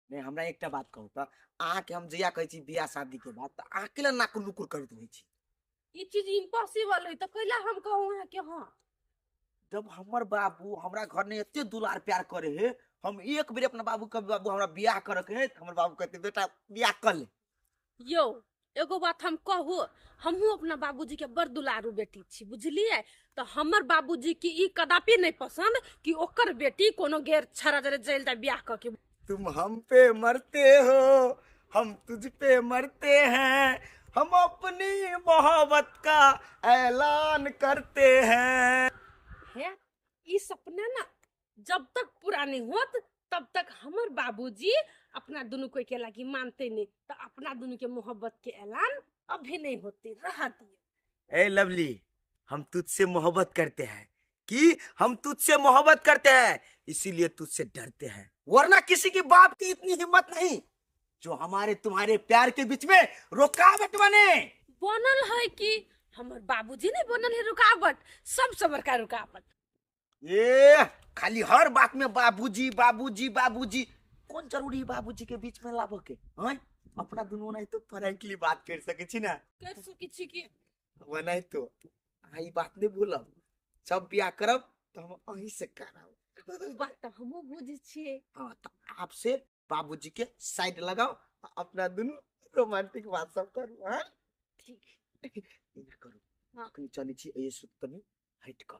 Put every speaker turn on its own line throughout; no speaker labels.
नहीं, हमरा एकटा बात कहू तऽ, अहाँके हम जहिया कहै छी बियाह शादी के बात, तऽ अहाँ केला नाकुर नुकुर करैत रहै छी?
ई चीज इम्पॉसिबल है, तऽ कैला हम कहू अहाँ के? हाँ,
जब हमर बाबू हमरा घर में एते दुलार प्यार करे है, हम एक बेर अपना बाबू के, बाबू हमरा बियाह करे के है, तऽ हमर बाबू कहते बेटा बियाह कर ले।
यौ, एगो बात हम कहू, हमहूँ अपना बाबूजी के बड़ दुलारू बेटी छी, बुझलियै? तऽ हमर बाबूजी के ई कदापि नहीं पसंद कि ओकर बेटी कोनो गैर छड़ा जरे जल जाय बियाह कऽ के।
तुम हम पे मरते हो, हम तुझ पे मरते हैं, हम अपनी मोहब्बत का ऐलान करते हैं।
हे, ई सपना ना जब तक पूरा नहीं होत तब तक हमर बाबूजी अपना दुनू कोई के लागी मानते नहीं, तो अपना दुनू के मोहब्बत के ऐलान अभी नहीं होते, रह दिए।
ए लवली, हम तुझसे मोहब्बत करते हैं कि हम तुझसे मोहब्बत करते हैं, इसीलिए तुझसे डरते हैं, वरना किसी की बाप की इतनी हिम्मत नहीं जो हमारे तुम्हारे प्यार के बीच में रुकावट बने।
बनल है कि हमर बाबूजी नहीं बनल है रुकावट, सबसे बड़का रुकावट।
ये खाली हर बात में बाबूजी बाबूजी बाबूजी, कौन जरूरी है बाबूजी के बीच में लाबो के? हैं, अपना दुनू नहीं तो फ्रैंकली बात कर सके छी ना?
कर सके छी कि
वो नहीं तो अहाँ ई बात नहीं बोलब, सब बियाह करब तो हम अहीं से करब।
उ बात तऽ हमहूँ बुझै छियै।
हाँ, तो आपसे बाबूजी के साइड लगाओ, अपना दुनू रोमांटिक बात सब करू। हाँ
ठीक,
एना करू।
हाँ।
अखनी चलै छी, एहि सुत कनी हटि कऽ,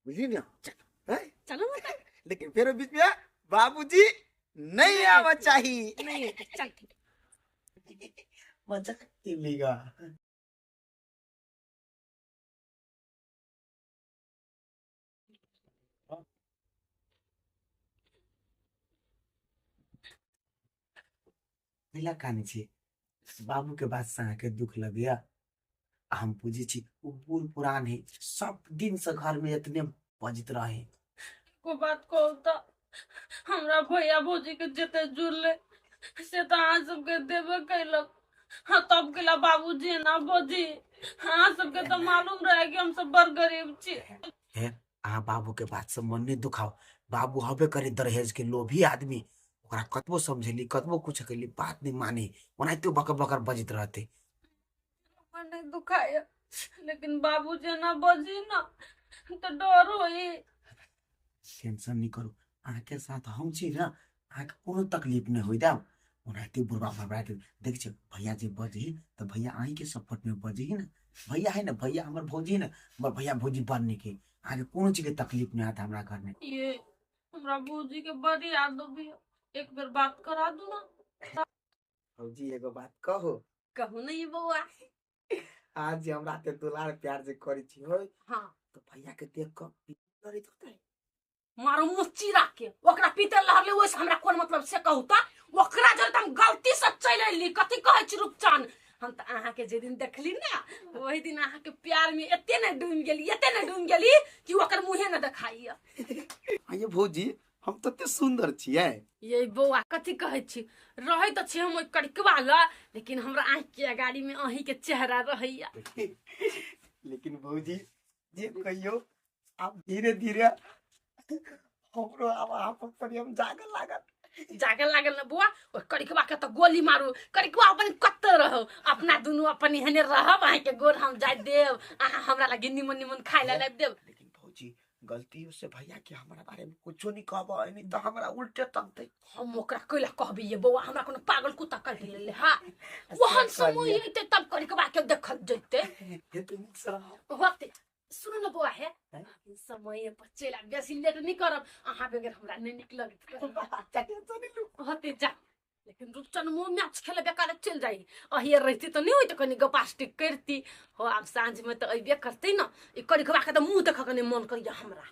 बुझली ने? चल, हैं?
चलू ने तऽ।
लेकिन फेरो बीच में बाबूजी नहीं
नहीं
आवा चाहिए।
नहीं, चल ठीक।
मजा मिलेगा। कैला कानै छी? बाबू के बात से अहाँके दुख लगैया, आ हम बुझै छी ओ बूढ़ पुरान है, सब दिन से घर में एतने बजैत रहे।
को बात कहू तऽ हमरा भैया भौजी के जते जुड़ले से तऽ अहाँ सबके देबे कैलक। हाँ, तब केला बाबूजी एना बजी? अहाँ सबके तऽ मालूम रहे कि हम सब बड़ गरीब छी।
हे, अहाँ बाबू के बात से मन नहीं दुखाओ। बाबू हबे करे दरहेज के लोभी आदमी, ओकरा कतबो समझेली, कतबो कुछ कैली, बात नहीं मानी, ओनाहिते बकर बकर बजैत रहते।
मन नहीं दुखाय, लेकिन बाबूजी एना बजी ना तऽ डर होई।
टेंशन नहीं करू, अहाँके साथ हम छी ना, अहाँके कोनो तकलीफ नहीं होई देब। ओनाहिते बुढ़बा भड़बड़ाइत देख छियै, भैया जे बजही तऽ भैया अहींके सपोर्ट में बजही ने, भैया है ना, भैया हमर भौजी है ना, हमर भैया भौजी बड़ नीक है, अहाँके कोनो चीज के तकलीफ नहीं होत हमरा घर में।
ये हमरा भौजी के बड़ी याद अबैया, एक बेर बात करा दू ना।
भौजी, एगो बात कहू?
कहू ने ये बौआ।
आज जे हमरा ते दुलार प्यार जे करै छी होय,
हाँ,
तऽ भैया के देख कऽ डरैत होतै।
मारो मुँह चीरा के, ओकरा पीते लहरले ओइसे हमरा कोन मतलब से कहू तऽ? ओकरा जरे तऽ हम गलती से चलि अयली। कथी कहै छी रूपचन, हम तऽ अहाँके जे दिन देखली ना ओहि दिन अहाँके प्यार में एते ने डूबि गेली, एते ने डूबि गेली कि ओकर मुँहे ने देखाइया।
आइए भौजी, हम तते सुंदर छियै।
ये बौआ, कथी कहै छी, रहै तऽ छी हम ओहि करिकवा लऽ, लेकिन हमरा आँखि के अगाड़ी में अहीं के चेहरा रहैया।
लेकिन भौजी, जे कहियो, आब धीरे धीरे हमरो आब अहाँ पर प्रेम जागऽ लागल।
जागे लागल ने बौआ? ओहि करिकवा के तऽ गोली मारू, करिकवा अपन कतऽ रहौ, अपना दुनू अपन एहने रहब। अहाँके गोर हम जाय देब, अहाँ हमरा लगी निमन निमन खाय लए लाबि देब।
लेकिन भौजी, गलती से भैया के हमरा बारे में कुछो नहीं कहब, नहीं तो हमरा उल्टे तकतै।
हम ओकरा कैला कहबी ये बौआ? हमरा कोनो पागल कुत्ता काटि लेले? हा, ओहन समय अयतै तब करिकवा के देखल जैतै।
हे तऽ नीक से रहब।
होते, सुनू ने बौआ, हे
हैं?
समय पर चलि आयब, बेसी लेट नहीं करब, अहाँ बगैर हमरा नहीं नीक लगैत।
अच्छा, टेंशन नहीं लू।
होते जा, लेकिन रूपचन मुँह मैच खेले बेकार चलि जाइ, अहिए रहिती तऽ नहि होइत, कनि गपास्टिक करती हो। आब साँझमे तऽ अयबे करतै ने, ई करिकवा के तऽ मुँह देखऽ के नहि मन करैया हमरा।